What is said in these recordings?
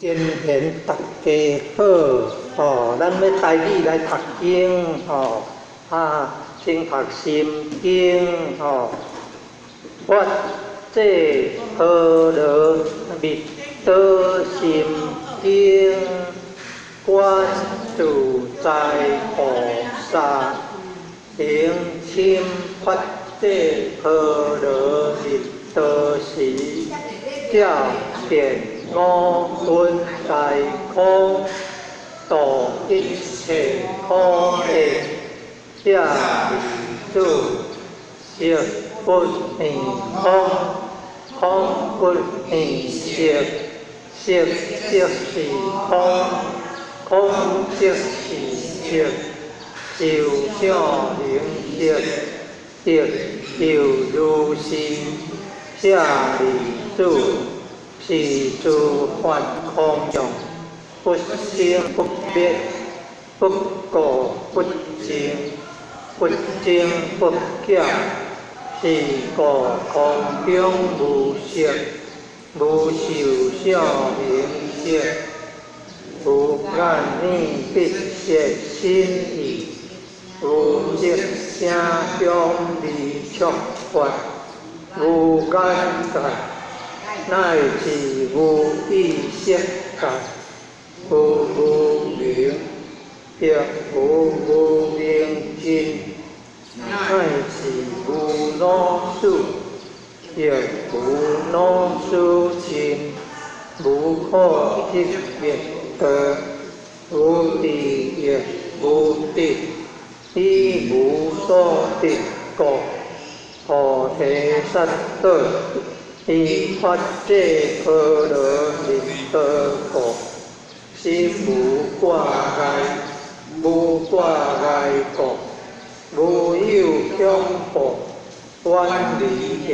真贤大家好，吼，咱欲台语来读经，吼，啊，先读心经，吼，发这波罗蜜多心经，观自在菩萨行深发这波罗蜜多时，照见五蕴皆空，度一切苦厄。舍利子，色不异空，空不异色，色即是空，空即是色，受想行識，得又如是。舍利子，是諸法空相，不生不滅，不垢不淨，不增不減。是故空中無色，無受想行識，無眼耳鼻舌身意，無色聲香味觸法，無眼界，乃至無意識界，無無明，亦無無明盡，乃至無老死，亦無老死盡，無可得滅道，無智亦無得，以無所得故，菩提薩埵，依發這波羅蜜多故，心無掛礙，無掛礙故，無有恐怖，遠離顛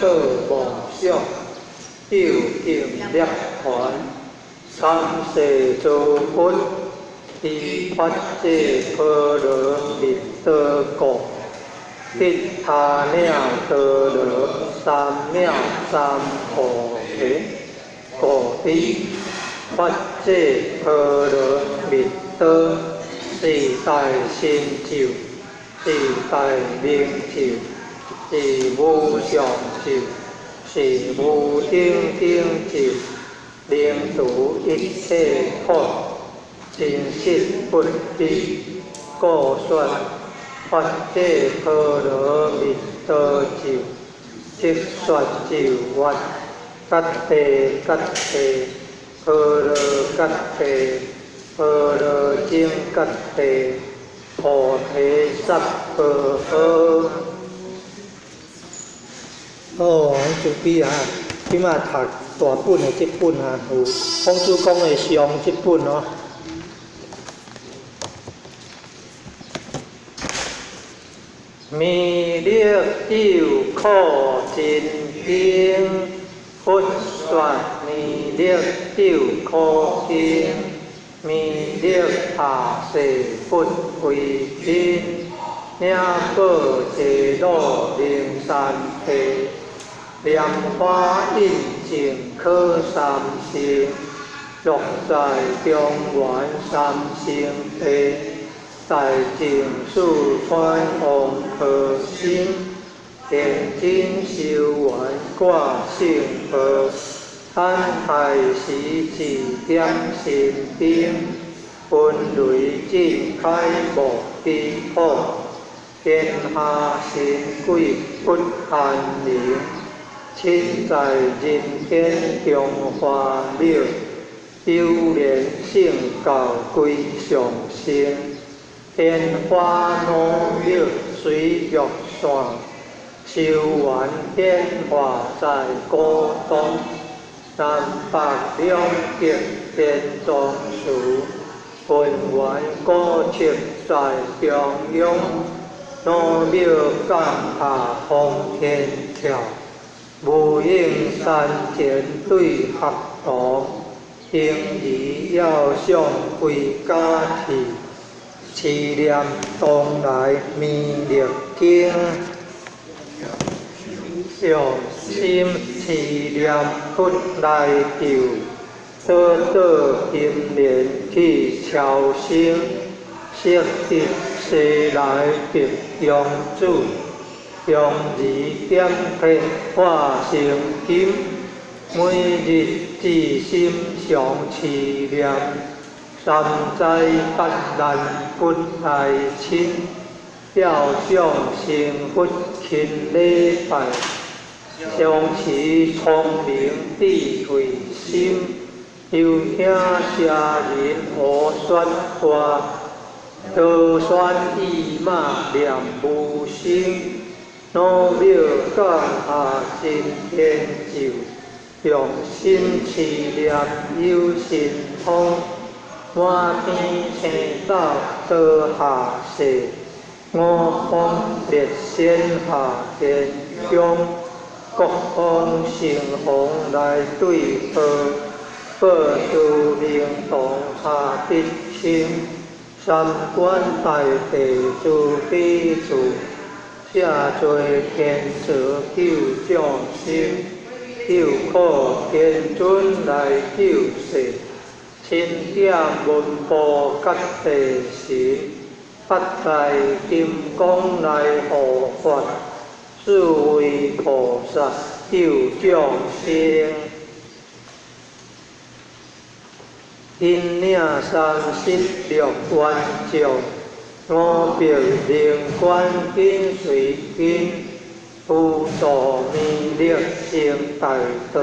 倒妄想，究竟涅槃，三世諸佛，依發這波羅蜜多故，得阿耨多羅三藐三菩提。故彼發這波羅蜜多，是大神咒，是大明咒，是無上咒，是無頂頂咒，能除一切苦，真實不虛。故說發這波羅蜜多咒，即說咒曰：揭諦揭諦，波羅揭諦，波羅僧揭諦，菩提薩婆訶。好，準備啊！這馬讀大本的這本啊，有孔子講的上這本哦。彌勒有苦真經，佛說彌勒有苦經，彌勒下世不為賓，領寶坐鹿靈山地，蓮華印證可三乘，樂在中原三聖地。大淨四川王婆心，天津修元掛聖號，坦海時智點心燈，雲雷震開無比土，天下神鬼不安寧，親在人天中華廟，有蓮聖教歸上升。天花老廟水玉山，修元顯化在古東，南北兩極天宗祠，渾元古蹟在中央，老廟降下通天橋，無影山前對合同，嬰兒要上歸家去。持念當來彌勒經，上心持念佛來救，朵朵金蓮去超生，色得西來白羊子，香兒點鐵化成金，每日至心常持念，三災八難不來侵，吊獎成佛勤禮拜，常持聰明智慧心，休聽邪人胡說話，多選意馬念無生，老廟降下真天咒，用心持念有神通，滿天星斗多下世，五方列仙下天宫，各方神王來對報，報諸明堂下得清，三官大帝慈悲慈，赦罪天慈救眾生，救苦天尊來救世，欽點文部覺地神，八大金剛來護法，四位菩薩救眾生。引領36願眾，500靈官緊隨跟，輔助彌勒成大道，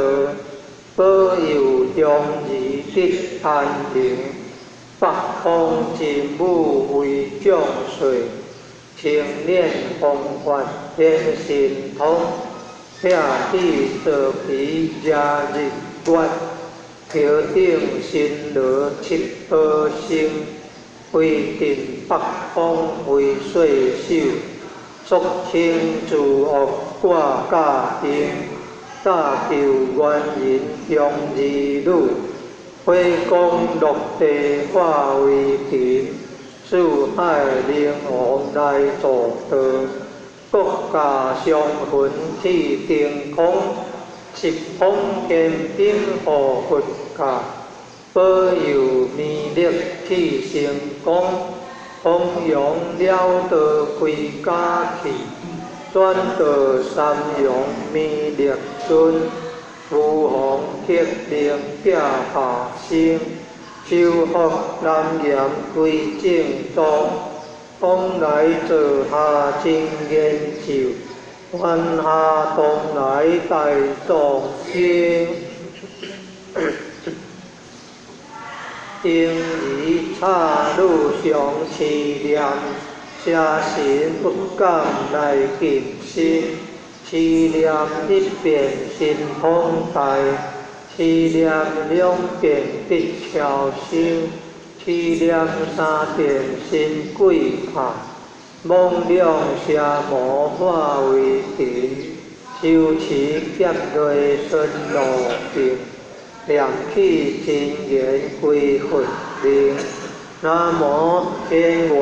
保佑中兒得安寧，北方真武為眾瑞，青年弘法顯神通，拆智坐騎遮日月，頭頂神羅七寶星，威震北方為歲首，肅清諸惡掛甲兵，搭救原人雄兒女，火光落地化為塵，四海靈王來助道，國家雙魂去定空，十方天兵護佛教，保佑彌勒去成功，弘揚了道歸家去，轉導三陽彌勒尊，無妨革命拆下生，修復南岩歸正宗，往來做下真言咒，願下東來大眾生。嬰兒插女常持念，邪神不敢來近身。持念一遍神通大，持念兩遍得超生，持念三遍神鬼怕，妄量邪魔化為塵，修持劫內順路徑，念起真言歸佛靈。南無天元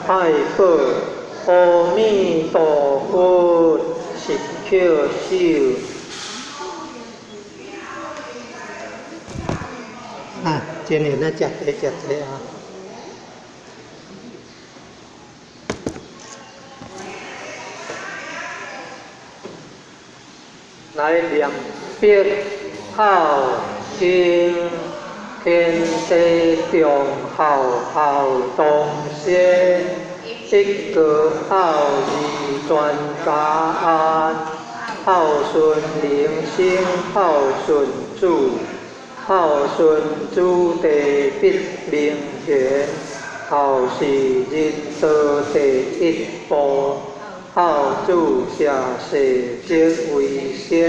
太保阿彌陀佛，十抾手。啊，今年咱食茶食茶啊！來念白孝經，天地眾孝孝當先，一個孝字全家安，孝順人生孝順子，孝順子弟必明賢，孝是人道第一步。孝子社世則為先，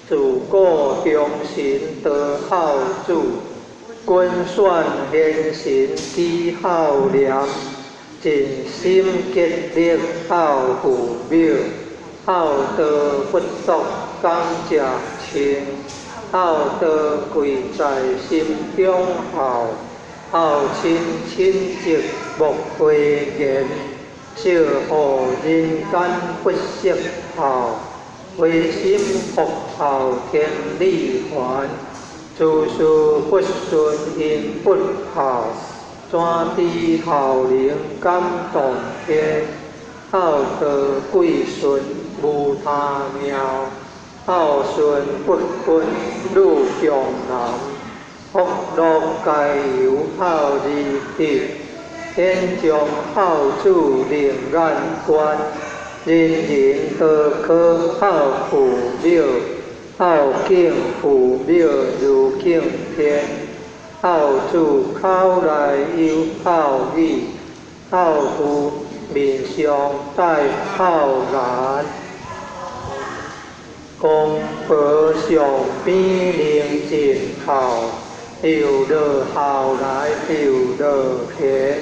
自古忠臣多孝子，君選賢臣舉孝廉，盡心竭力孝父母，孝道不足感謝親，孝道貴在心中孝，孝親親戚莫諱言。惜予人間不惜孝，唯心復孝天理還。事事不順因不孝，怎知孝能感動天？孝道貴順無他妙，孝順不分女強男，福祿佳由孝義德，天將孝子令眼觀，人人都可孝父母，孝敬父母如敬天，孝子口內有孝語，孝父面上帶孝顏。公婆上邊能盡孝，又落孝來又落田，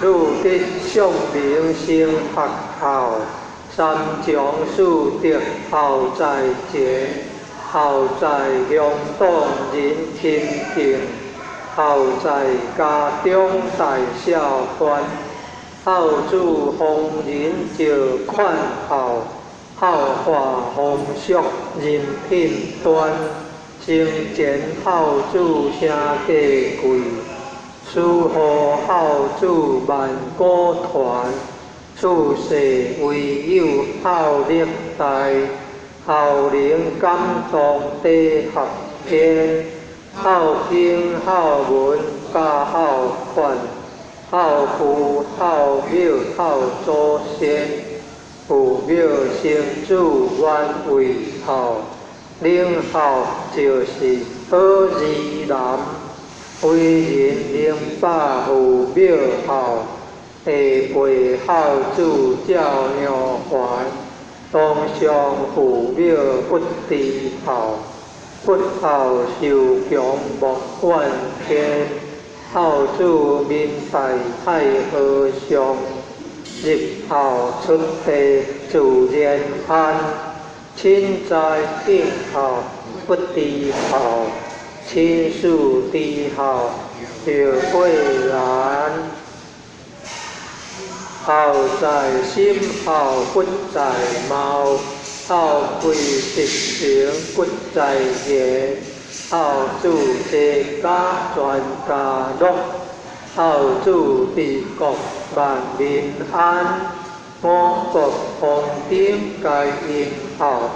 女得上明先學孝，三從四德孝在前，孝在鄉黨人親敬，孝在家中大小歡，孝子逢人就勸孝，孝化風俗人品端，生前孝子聲價貴，死後孝子萬古傳，處世唯有孝力大，孝能感動地合天，孝經孝文加孝勸，孝父孝母孝祖先，父母生子原為孝，能孝就是好兒男，為人能把父母孝，下輩孝子照樣還，當上父母不知孝，不孝受強莫怨天，孝子面拜太和尚，入孝出地自然安，親在敬孝不知孝，親事知孝著過難。孝在心，孝不在貌，孝貴實情不在言，孝子齊家全家樂，孝子治國萬民安，五穀豐登皆因孝，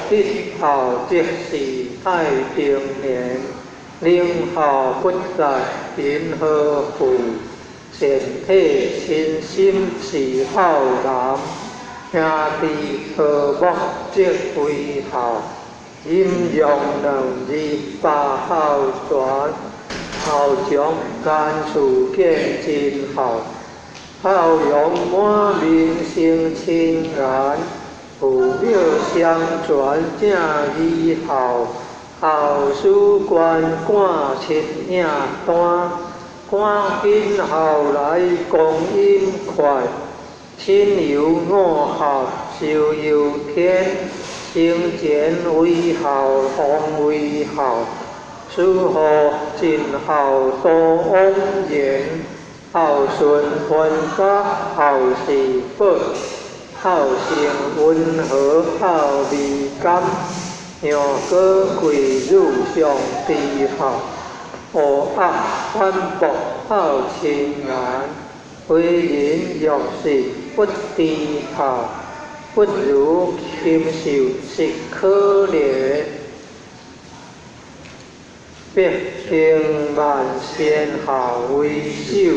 一孝即是太平年，能孝不在貧和富，善體親心是孝男，兄弟和睦即為孝，陰陽兩字把孝傳，孝長難處見真孝，孝容滿面生親顏，父母相傳正義孝，孝師觀看親影單，趕緊孝來光陰快，親友五孝壽悠天，生前為孝方為孝，死後盡孝多枉然，孝順傳家孝是寶，孝性溫和孝味甘，楊過貴女上知孝，烏鴨反駁孝親顏，為人若是不知孝，不如禽獸實可憐。百行萬善孝為首，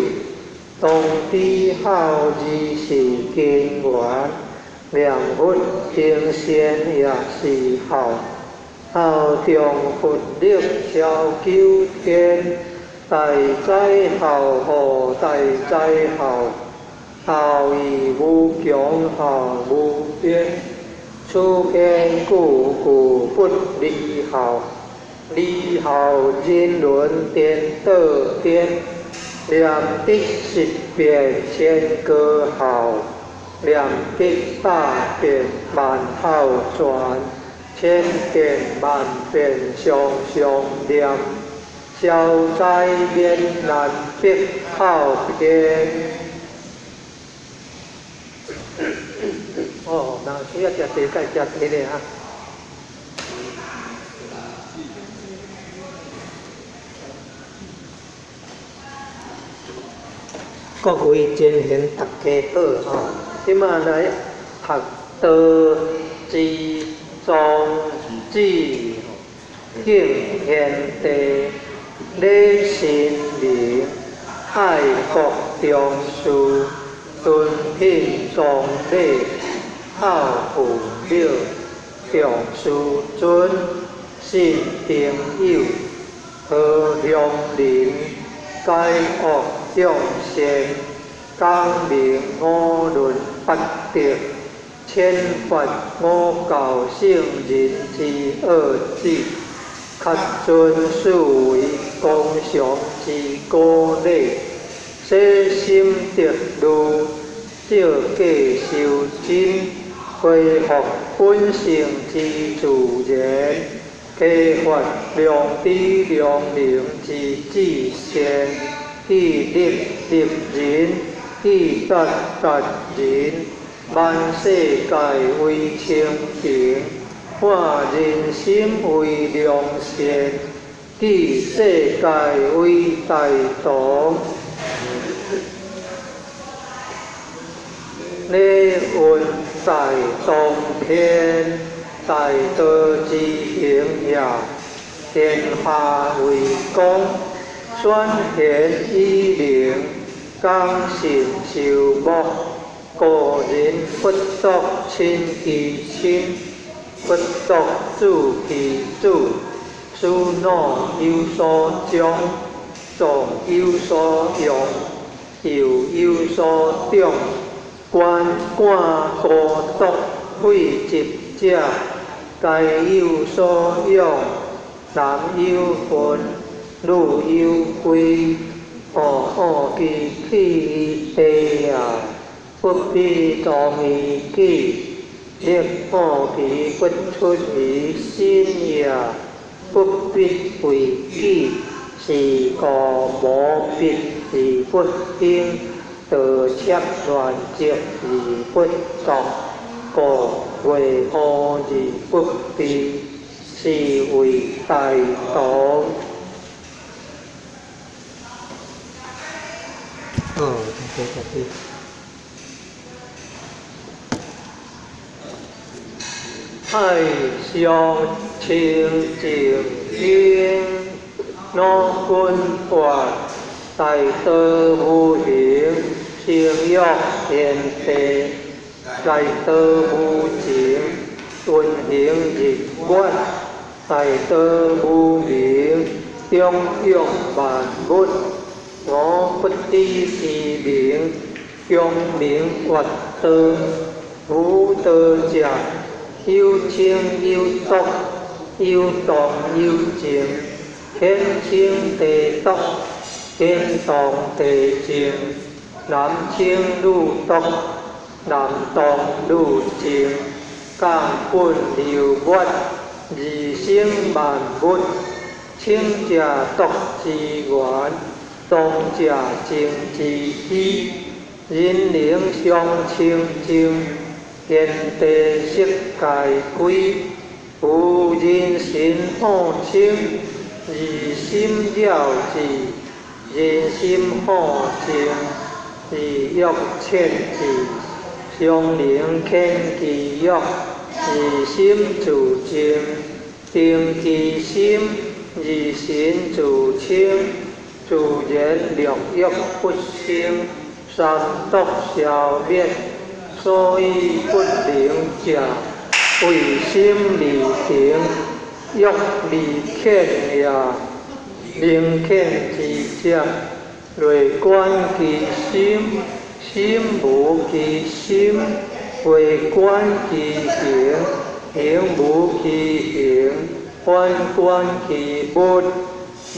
當知孝義是根源，念佛行善也是孝，孝中佛力超九天，大哉孝乎大哉孝，孝義無窮孝無邊，此間句句不離孝，離孝人倫顛倒顛，念得十遍千個孝，念得百遍萬孝全，千遍萬遍常常念，消災免難必孝邊。哦，若需要食茶，該食茶咧哈。各位真贤，大家好吼！這馬來讀道之宗旨，敬天地，禮神明，愛國重視，敦品崇禮，孝父母，重師尊，信朋友，和鄉鄰，解惡揚善，講明五倫八德，譴罰五教聖人之惡旨，恪遵四維公常之古禮，洗心滌慮，照過修真，恢復本性之自然，開發良知良能之至善，去立立人，去達達人，萬世界為清淨，化人心為良善，記世界為大同。禮運在當天，大道之行也，天下為公，選賢與能，講信修睦，古人不獨親其親，不獨子其子，使腦有所長，壯有所用，幼有所長，觀感孤獨廢疾者，皆有所養，男有分，女有貴，惡惡其棄於地也，不必當於己；力惡其不出於心也，不必為己。是故無必而不興，道賊亂積而不作，故為何而不避？是謂大同。哦，對對對。愛上清淨經，老君法，大道無形，成育天地，大道無情，運行日月，大道無名，長養萬物。我不知其名，強名曰道。夫道者，有清有濁，有動有靜，天清地濁，天動地靜，男清女濁，男動女靜，降本流月，二生萬物。清者濁之源，動者靜之基。人能相清淨，天地色界歸。夫人心好清，二心了之；人心好靜，二欲遣之。常能遣其欲，二心自靜。定其心，二心自清。自然六欲不生，三毒消滅。所以不能者，為心未定，欲未遣也。能遣之者，內觀其心，心無其心；外觀其形，形無其形；反觀其物，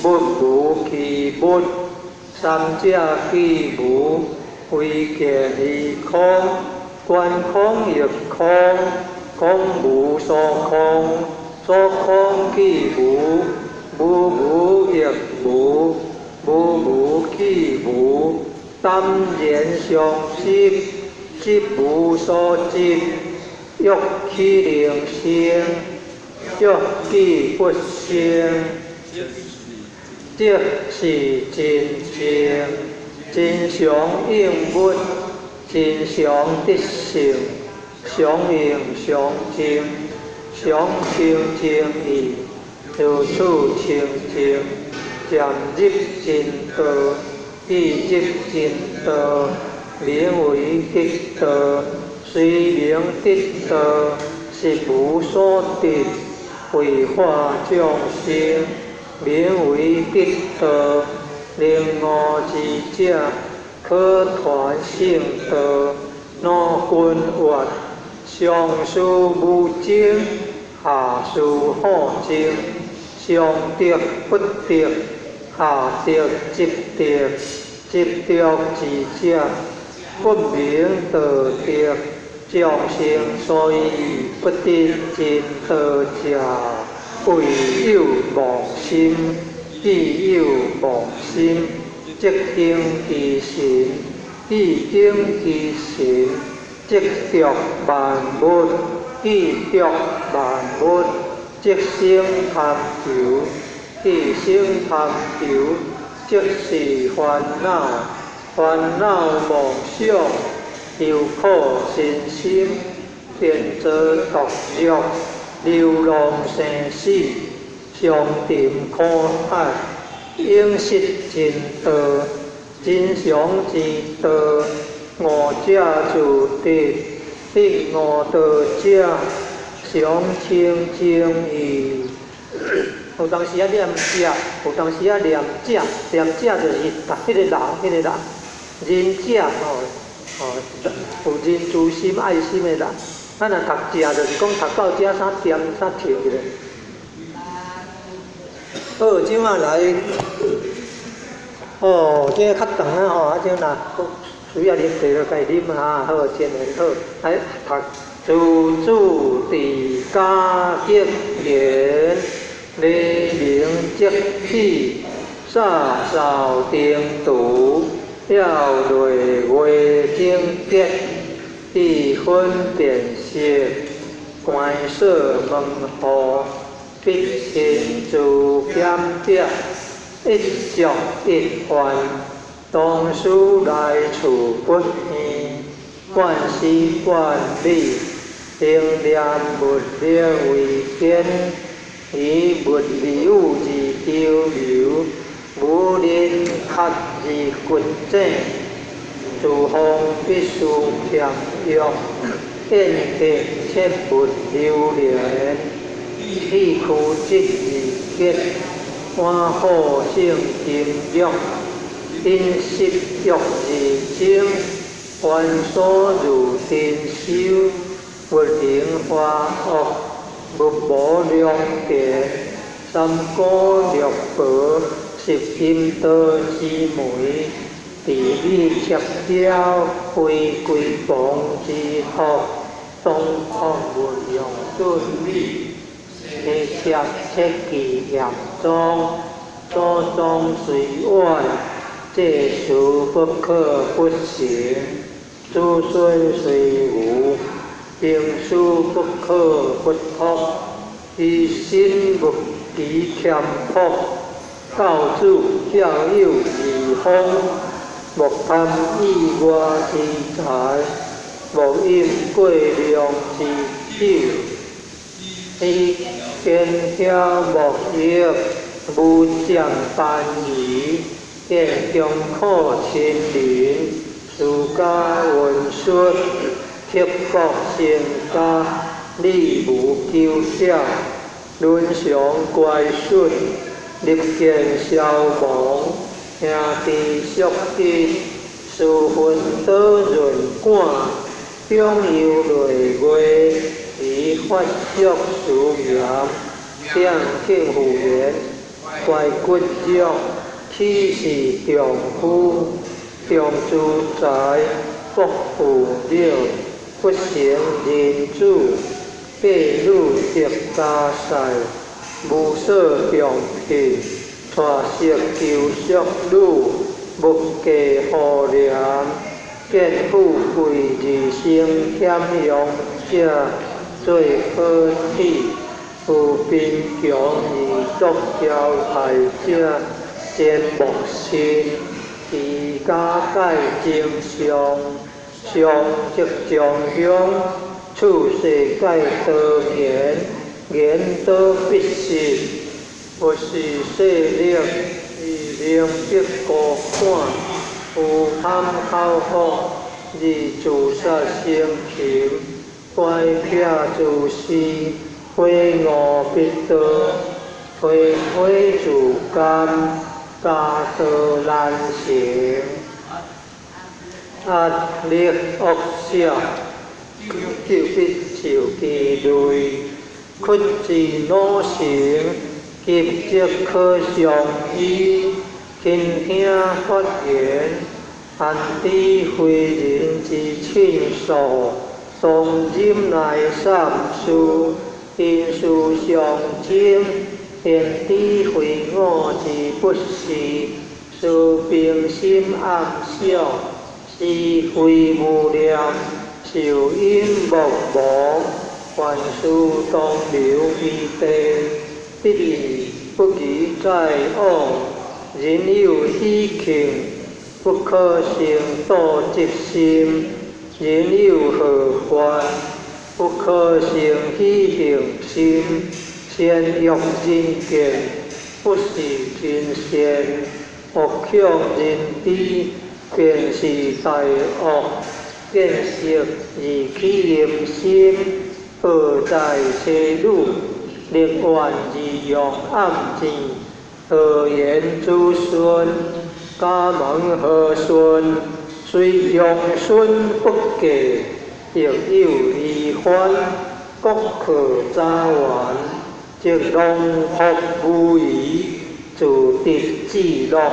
物無其物。三者既無，唯見於空。觀空亦空，空無所空，所空既無，無無亦無，無無既無。淡然相執，執無所執。欲豈能生？欲既不生，即是真正。真常應物，真常得勝，常用常淨，常清淨意，如此清淨，漸入真道，已入真道，名為得道。雖名得道，實無所得，為化眾生，名為得道。能悟之者，可傳聖道。汝君曰：上師無精，下師好精，上得不得，下得即得，執著之者，不名道得。眾生所以不得真道者，為有妄心，既有妄心，則敬其神；既敬其神，則著萬物；既著萬物，則生貪求；既生貪求，則是煩惱；煩惱妄想，憂苦身心，便造毒藥，流浪生死，常沉苦海，永失真道。真常之道，悟者自得；得悟道者，常清淨意。有當時仔念者，有當時仔念者，念者就是彼個人，彼個人，仁者吼，哦，有仁慈心、愛心的人。咱若讀者，就是講讀到遮啥點啥停一下。好，這馬來，哦，這個較長啊吼，啊這若需要啉茶就家啉哈，好，真很好。來讀自主佇家格言，黎明即起，灑掃燈廚，了累月整潔，以分辨色，關鎖門戶，必親自檢點，一粥一飯，當思來處不遠，慣時慣理，能念物力為堅，以物流而交流，無人較而掘井，廚房必須儉約，宴客切勿流連，氣虛質而潔，碗好勝金玉，飲食欲而精，繁瑣如珍饈，勿能華惡，勿無良田，三姑六婆，十金刀之媒，地理切雕，非歸王之福，東方勿用準禮，下切切忌嚴宗，祖宗雖遠，這事不可不行；子孫雖愚，兵書不可不託。以身勿忌儉樸，教子教幼如風，莫貪意外之財，莫飲過量之酒。以堅僥莫欲，無佔班儀，見窮苦親鄰，私家文書，刻薄成家，禮無糾曉，倫常乖順，日見消亡，兄弟相得，私分多潤管，長憂累月，以發作思言，點慶婦言，乖骨肉，豈是丈夫？重資財，薄富了，不成人子，婢女得家婿，無所重聘，娶色求淑女，勿嫁婦廉，見富貴而生險用者，做好鐵；有貧窮而作憍害者，賤莫信。瑜伽界增上，上即上向，出世界多言，言多必失，佛是世力，而能得果感，有贪口福，而自殺生擒，乖僻自私，悔悟必道，推悔自甘，家道難成，壓力惡舍，就必受其累，屈之惱成，急則可相依，傾聽法言，安知非人之親屬，當忍耐三事，因事相爭，現知非我之不是，思平心暗想，是非無念，受因莫亡，凡事當留餘地，不疑不疑再往，人有喜慶，不可生妒嫉心；人有禍患，不可生喜幸心。善欲人見，不是真善；惡向人知，便是大惡。見色而起淫心，何在妻女？立願而用暗箭，何言子孫？家門何順？雖用孫不嫁，亦有離歡，國可雜完，則農福無疑，自得至樂。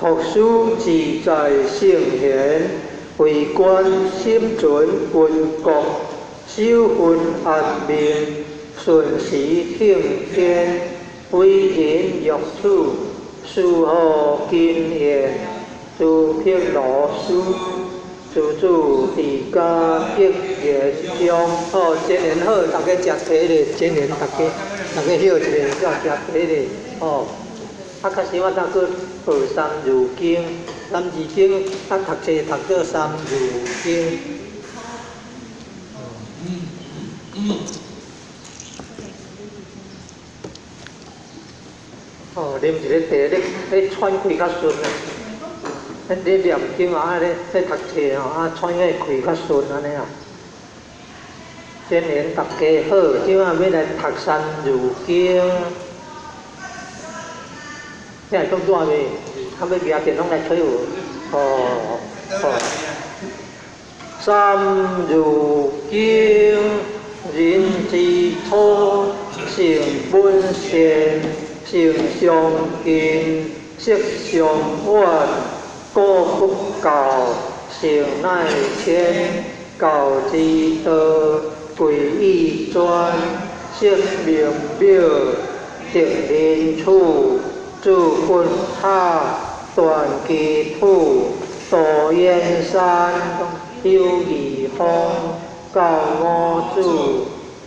託施自在聖賢，為官心存軍國，守分安命，順時聽天，為人欲處，事何經驗？諸毗羅施，諸子佇家得言中。哦，真緣好，大家食茶咧，真緣大家，大家歇一下，才食茶咧。哦，啊，較時我當閣學三字經，三字經啊，讀冊讀做三字經。哦，啉一个茶，咧咧喘氣較順啊。你念經啊，咧咧讀冊吼，啊喘个氣較順按呢啊。真緣大家好，這擺欲來讀三字經。你會足熱未？啊，欲舉電筒來吹無？哦哦。三字經，人之初，性本善，性相近，習相遠。果不教，性乃遷。教之道，貴以專。釋名表，德人處，子不下，斷機杼。道燕山，有義方，教五子，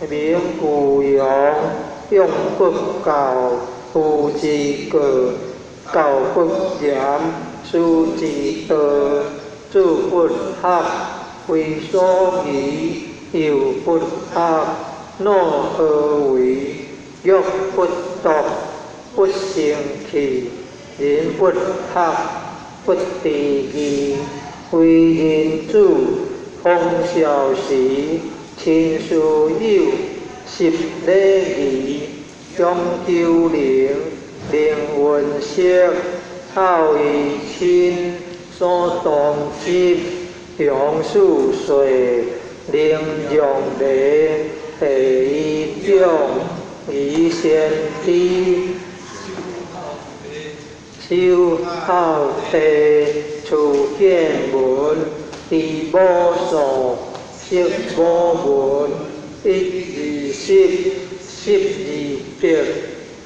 名俱揚。養不教，父之過；教不嚴，師之道。子不學，非所宜；幼不學，腦何為？玉不琢，不成器；人不學，不知義。為人子，方少時，親師友，習禮儀。長丘陵，名聞色，孝義親，所當執。長四歲，能讓梨，第一長，儀先知。修孝弟，處見聞，知母數，識母文，一二十，十二百，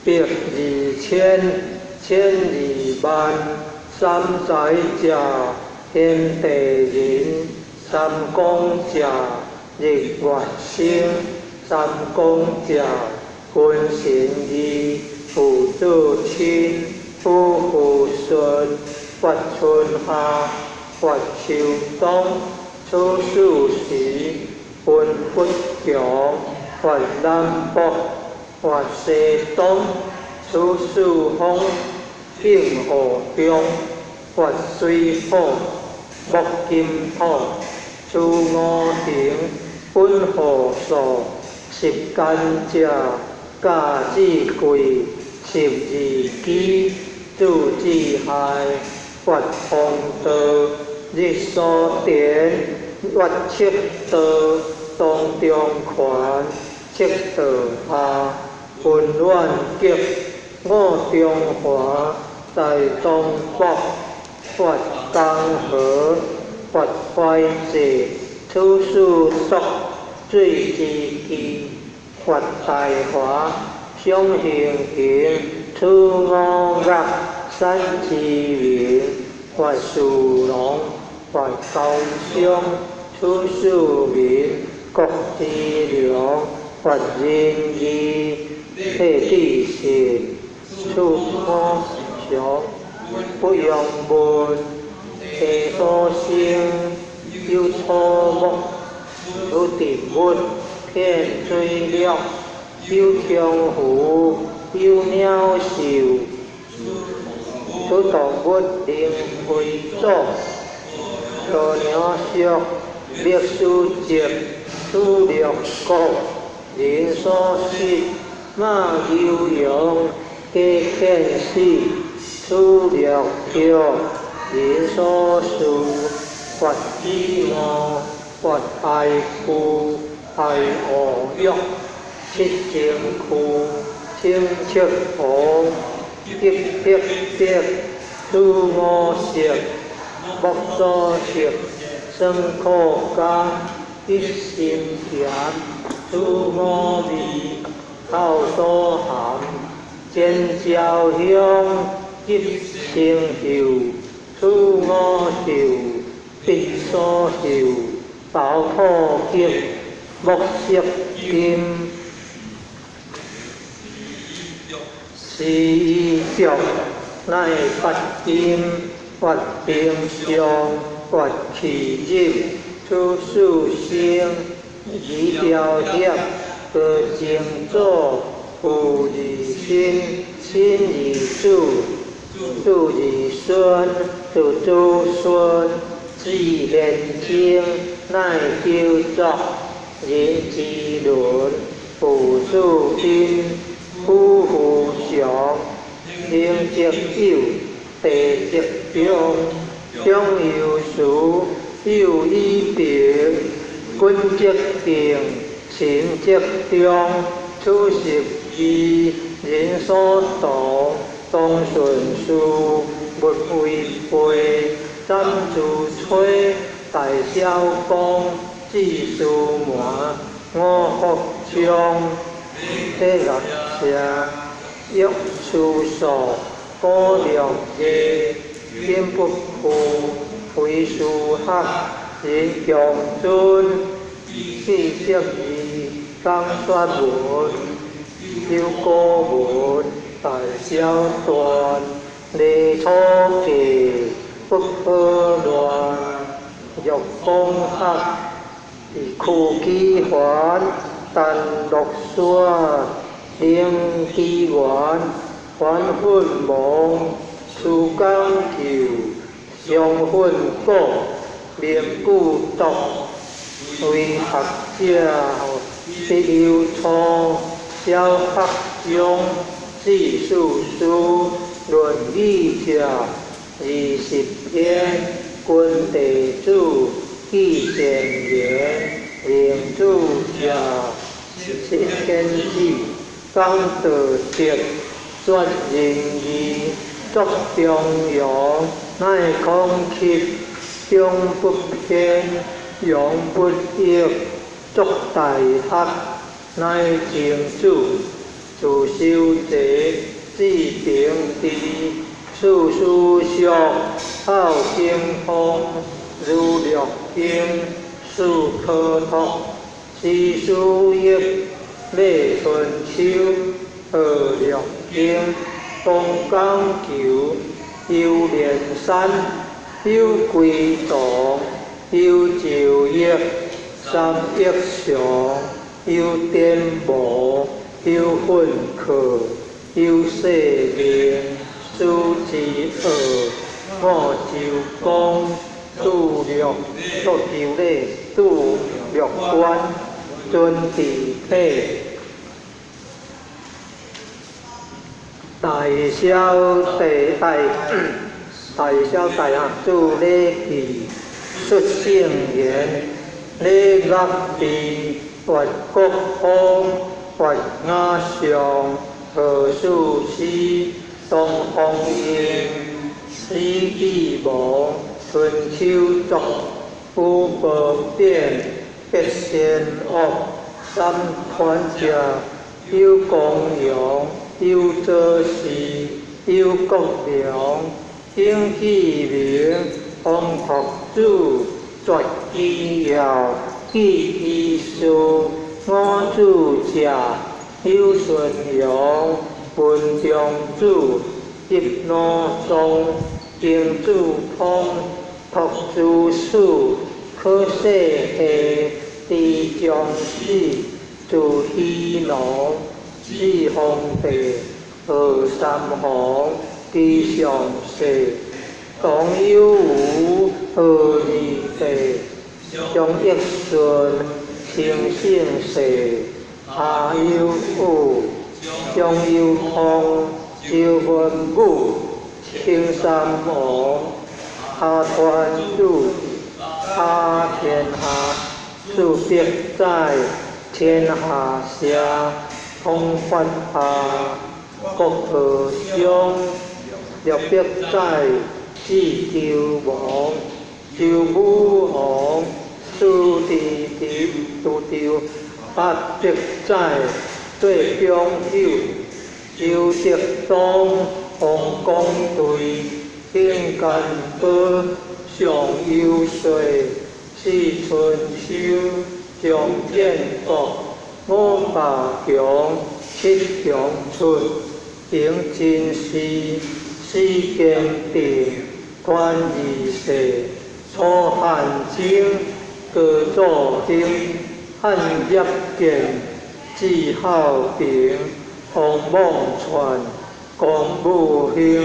百二千，千二萬，三才者，天地人，三光者，日月星，三光者，君臣義，父子親，夫婦順，佛春夏，佛秋冬，此四時，分不強，佛南北，佛西東，此四方，應河中，佛水火，木金土，此五行，本何數？十甘蔗，甲子桂，十二支，子子亥，佛風道，日所田，月赤道，當中權，赤道下，分遠極，五中華，大東北，佛江河，佛懷濟，此四篤，水之基，佛大華，雙行行，此五岳，山之名，佛樹龍，佛高商，此四民，國之良，佛仁義，體智信，此五常，不用問，地所生，有草木，有植物，遍水略，有長湖，有鳥獸，此動物靈飛祖，多鳥屬，歷史籍，此六國，人所識，馬牛羊，皆遣死，此六條，人所事，佛子魔，佛愛父，愛惡欲，七情區，清赤王，激碧碧，此五色，木所色，酸苦甘，一心甜，此五味，口所含，尖椒香，吉生嗅，此五嗅，鼻所嗅，頭土極，木色金，是依著，乃八金，佛平上，佛氣入，此四生，二條業，高淨祖，父二親，親二子，子二孫，子子孫，至現前，乃久作，人之倫，父子賓，夫婦常，人則有，地則中，長有時，有以平，君則敬，臣則忠，此十二，人所同，當順事，勿違背，斬諸摧，大小公，智疏瞞，五福昌，體樂社，欲處所，古六藝，金不負，非書學，人強尊，四十二，講說文，有古文，大小緞，禮初記，不可亂，欲講學，屈機環，陳落雪，靈機緣，還奮亡，出講究，上奮果，明故讀，為學者，必有錯，小學中，知書書，論語者，20篇，君弟子，記前言，明主者，七天子，講道德，說仁義，作中庸，乃孔吸，中不偏，庸不抑，作大學，乃曾子，自修齊，至平治，處書屬，好經風，如略經，事可託，知書益，馬春秋，學略經，東講求，有連山，有歸堂，有就業，三益祥，有典無，有訓課，有世命，蘇之惡，五洲公，杜略杜丘禮，杜略關，尊治體，大小地大大小大啊，主禮記，出聖言，禮樂地，越國風，越雅上，何事師，東方英，史記亡，春秋作，五寶典，八仙樂，三團者，有公陽，有左氏，有國良，景記明，方託主，絕機要，記醫書，五主者，有順陽，文中主，入奴宗，經主通，託諸事，可世下，知將死，自虛農，四方地，何三皇，居上世，董有無，何二地，張益順，清聖世，阿有武，張有通，周文武，青山王，阿團主，阿天下，四百載，天下社，通發下，國和商，六百載，四周王，周武王，四地地都周，八百載，對中友，周德宗，王公隊，景干寶，上游歲，四春秋，張建國，五百強，七強出，平真寺，四堅定，團二世，楚漢爭，高祖興，漢業建，智孝平，王莽篡，公武興，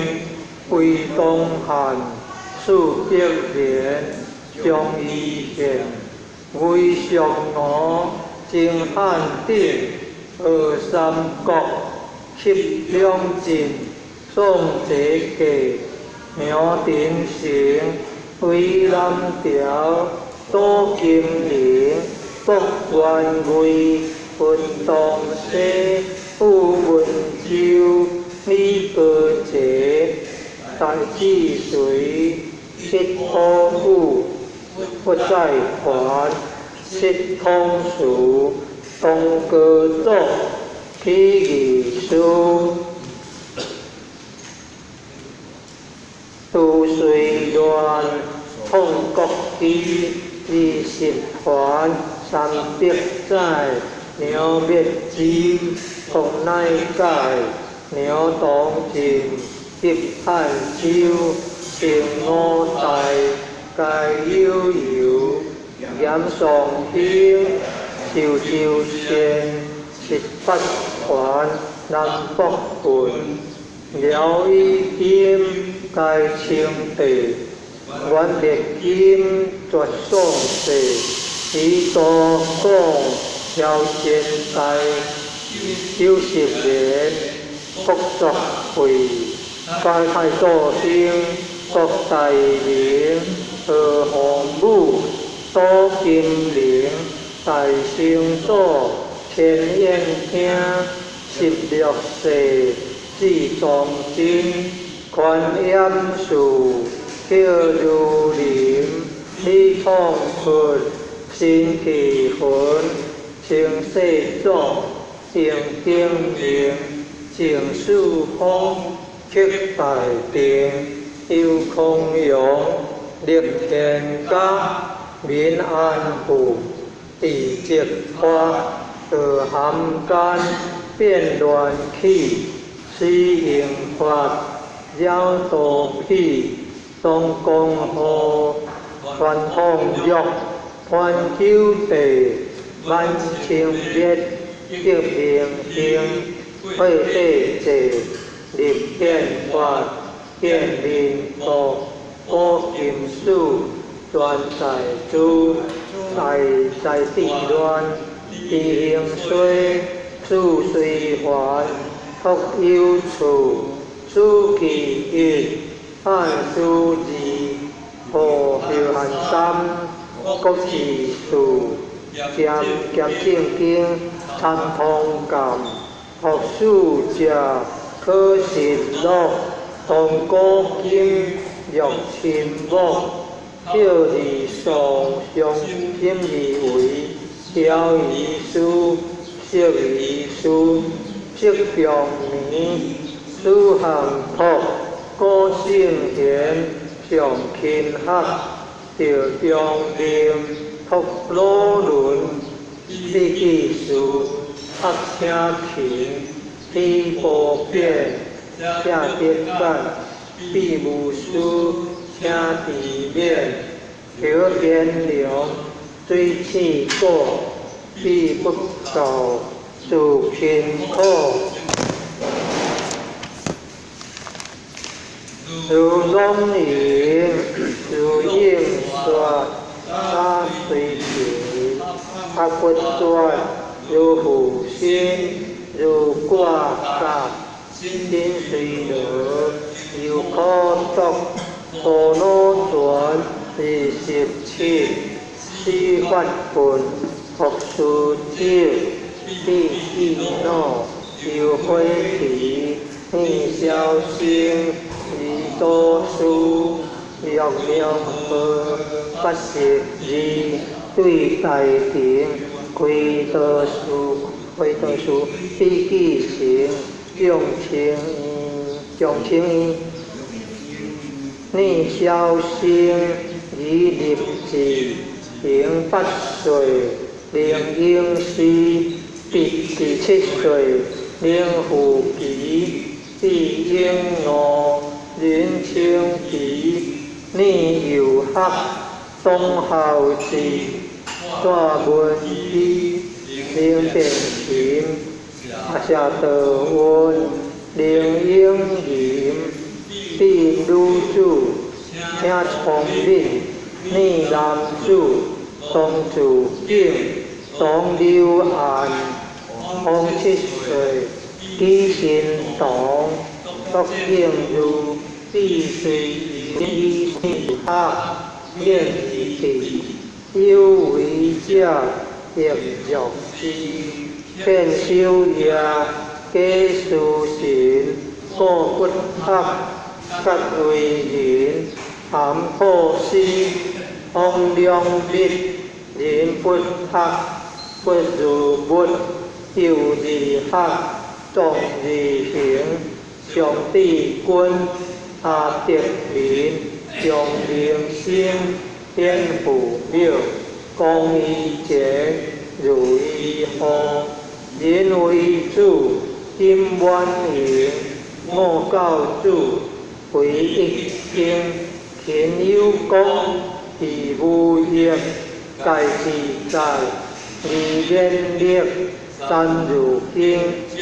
魏東漢，四百年，張伊憲，魏相吳，秦漢鼎，何三國，七兩晉，宋齊國，苗鼎成，魏南朝，左金陵，卜元魏，文東西，傅文州，李高捷，大智隋，七土府，不在團，七統事，東高祖，起義師，杜遂亂，創國基，20團，300載，梁滅之，王乃解，梁東晉，入漢州，秦五代，該有由，嚴尚興，壽州縣，18團，南北郡，遼以金，該稱帝，元滅金，絕宋世，以多講，蕭前代，90年，國作會，該太祖興，國大明，何洪武，左金陵，大成祖，千燕廳，16世，至崇禎，寬嚴寺，叫如林，李創出，新氣魂，清世祖，鄭景明，鄭世峰，曲大定，游空陽，立天家，民安富，地積花，道含間，變亂起，死刑法，了道彼，當江河，傳風玉，傳九地，滿清滅，得明行，慧地濟，立變法，見民國，古金史，全在諸，在在地亂，地興衰，事隨凡，福有處，主其一，漢書二，何後漢三，國字數，兼兼正經，參通鑑，學士者，可信樂，通古今，若親睦，孝而喪，相心而為，調於事，釋於事，釋強年，子項托，古聖賢，上勤學，趙中令，托魯倫，筆記事，壓請勤，天波變，請得讚，必無師，請治免，求天良，水氣果，必不教，自勤苦。如朗盈，如應說，他隨情，他不斷，如虎心，如掛甲，心隨樂，如可讀，陀羅傳27，司法本，學術者，必記腦，有火提，念消聲，二多數，若明報，82，對大庭，開道士，開道士，筆記成，眾清眾清念消聲，以立志，行8歲，靈應師，87歲，靈富奇，必應悟，仁清奇，念有學，董孝志，大文基，靈變琴，謝道溫，靈應林，畢女子，請聰敏，念男子，董子景，董柳岸，方7歲，紀新堂，卓應如，必隨以學，免地，有為者亦若之，騙守業，假書神，古骨學，吉為人，含破師，方良密，人不學，不如物，幼而學，壯而行，上智君，阿德民，張明生，天父廟，公以前，如意后，人為主，金滿盈，莫教主，回憶經，勤有功，義無益，在自在，二免力，三如經將。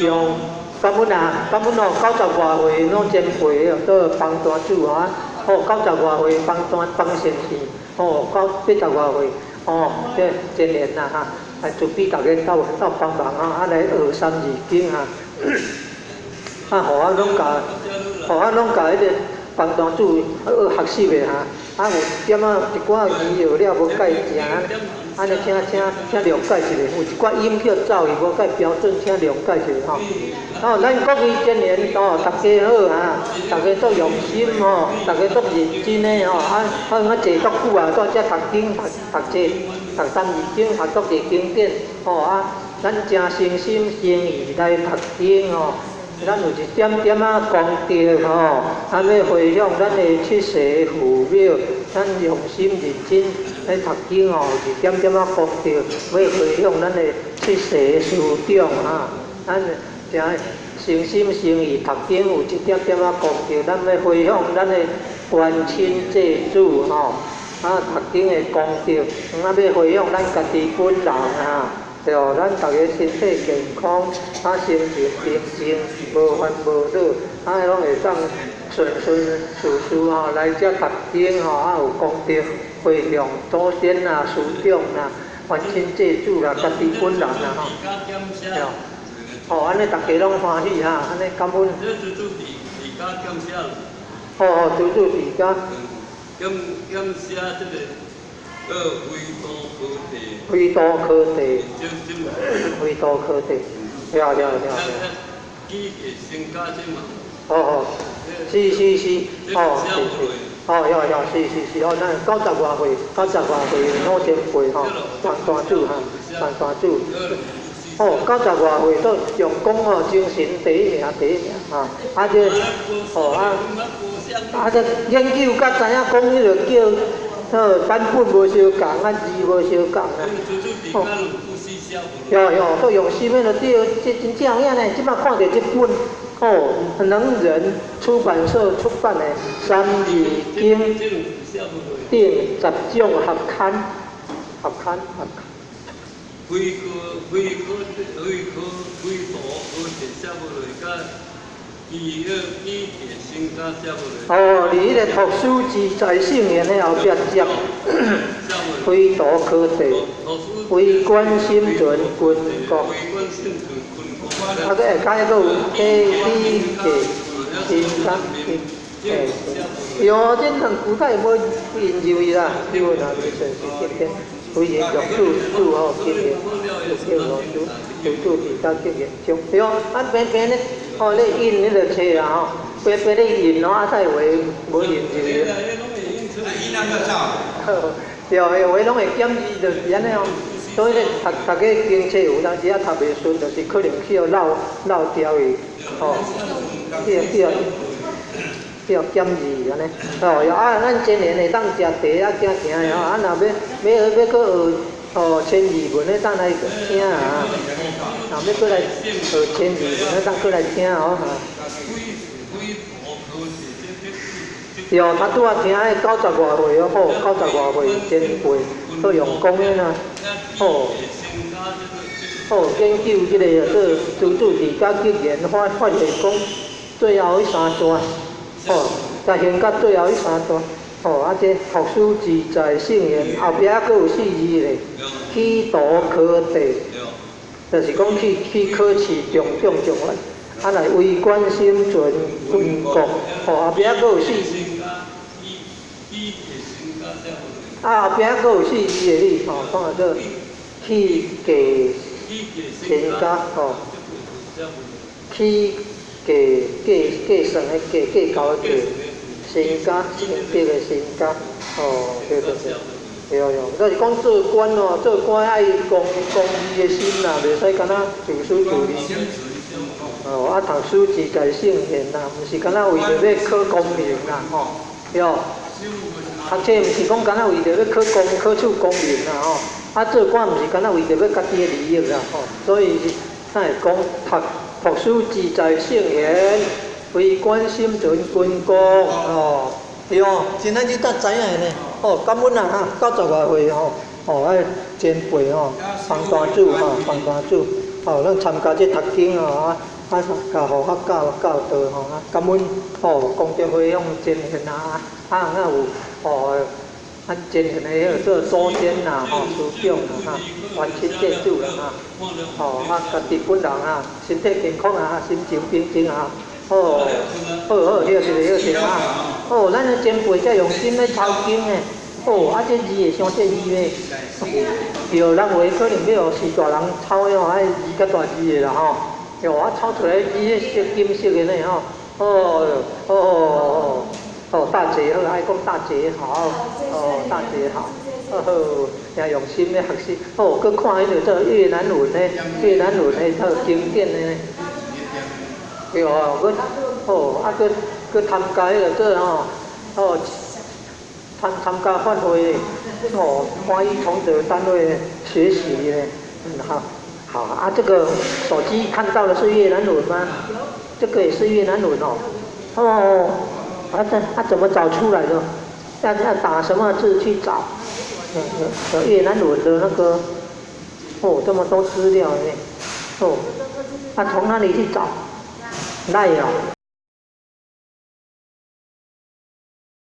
感恩啊，感恩哦，90外歲攏前輩哦，倒幫單主啊，哦，90外歲幫單幫先生，哦，九80外歲，哦，這真緣啊哈，來慈悲大家鬥鬥幫忙啊，啊來學三字經啊，啊，予我攏共，予我攏共彼个幫單主學學習的哈，啊有點仔一寡字學了無蓋正，按呢請請請諒解一下，有一寡音叫走去無蓋標準，請諒解一下吼。哦，咱國語真言哦，大家好哈，大家足用心吼，大家足認真的吼，啊啊我坐足久啊，在遮讀經讀讀冊讀三字經，讀足濟經典吼啊，咱誠誠心誠意來讀經吼。咱有一點點仔功德吼，啊欲回向咱的七世父母，咱用心認真來讀經吼，一點點仔功德，欲回向咱的七世師長哈，咱誠誠心誠意讀經有一點點仔功德，咱欲回向咱的冤親債主吼，啊，讀經的功德，啊，欲回向咱家己本人啊，對，咱逐家身體健康，啊，心情平靜，無煩無惱，啊，攏會當順順事事吼來遮讀經吼，啊，有功德回向祖先啊、師長啊、冤親債主啦、家己本人啦吼，對。哦，按呢逐家攏歡喜哈，按呢感恩。哦哦，拄拄佇遮。檢寫這个維度科地。維度科地。維度科地，對對對對。哦哦，是是是，哦是是，哦有有是是是，哦，咱九十外歲，九十外歲老前輩吼，陳大主哈，陳大主。哦，九十外歲都用功吼，精神第一名，第一名哈。啊這，哦啊，啊這研究才知影講彼个叫，版本無相仝，啊字無相仝啊。哦，有有，都用心的就對，這真正有影呢。這擺看著這本，哦，能仁出版社出版的《三字經》頂十種合刊，合刊合刊。維科維科維科維度科地寫無落，佮伊個伊個身家寫無落。哦，佇彼个讀書自在聖賢的後壁接，維度科地，為官心存軍國。啊，閣下跤閣有起起個身家，欸，喲，這兩古代無引入去啦，對啦，是是今天。為人用主主吼，經驗，有叫吼主主主佇遮經驗中，對哦，啊平平咧，吼咧印彼个冊啦吼，平平咧印吼，啊才話無印入去。對，話攏會檢字就是按呢哦，所以咧讀讀個經冊有當時仔讀袂順，就是可能去予漏漏掉去，吼，去去去予檢字按呢，吼，啊，咱真賢會當食茶啊，行行的吼，啊，若欲欲欲閣學哦千字文的，當來聽啊，若欲閣來學千字文的，當閣來聽哦。對，他拄仔聽彼九十外歲哦，吼，九十外歲前輩，做用功的呐，吼，吼，研究這个做自主自家格言發發現講最後彼三段，吼，才行到最後彼三段，吼，啊這讀書自在聖賢，後壁閣有四字咧，起讀科第，就是講去去考試中中狀元。啊，來為官心存軍國，吼，後壁閣有四字。啊，後壁閣有四字的你，吼，講啊做起計身家，吼，起計計計算的計計較的計，身家清白的身家，吼，對對對，對對，就是講做官哦，做官愛公公義的心啦，袂使干焦自私自利。哦，啊，讀書自在聖賢啦，毋是干焦為著欲考功名啦，吼，對。讀冊毋是講干焦為著欲考功考取功名啦，吼。啊，做官毋是干焦為著欲家己的利益啦，吼。所以才會講讀讀書自在聖賢，為官心存軍國，吼。對哦，真咱這才知影的呢。哦，感恩啊哈，九十外歲吼，哦，啊前輩吼，方大主吼，方大主，哦，咱參加這讀經吼啊。啊，教予較教教導吼，啊，感恩吼，功德回向前賢啊，啊，啊有吼，咱前賢的彼個做祖先啦，吼，師長啦，哈，冤親債主啦，哈，吼，啊，家己本人啊，身體健康啊，心情平靜啊，好，好好，歇一下，歇一下啊，哦，咱的前輩遮用心咧抄經的，哦，啊，這字會傷細字咧，對，人話可能欲予士大人抄的吼，愛字較大字的啦，吼。喲，啊，抄出來字色金色的呢吼，哦哦哦哦，大姐好，愛講大姐好，哦，大姐好，哦好，也用心咧學習，哦，閣看彼个做越南文咧，越南文的做經典的呢，對哦，閣哦，啊，閣閣參加彼个做吼，哦，參參加法會，哦，翻譯崇德單位學習咧，嗯好。好啊，這個手機看到的是越南文嗎？這個也是越南文哦。哦，啊這啊怎麼找出來的？要打什麼字去找？有越南文的那個，哦，這麼多資料呢。哦，啊從哪裡去找？LINE 哦。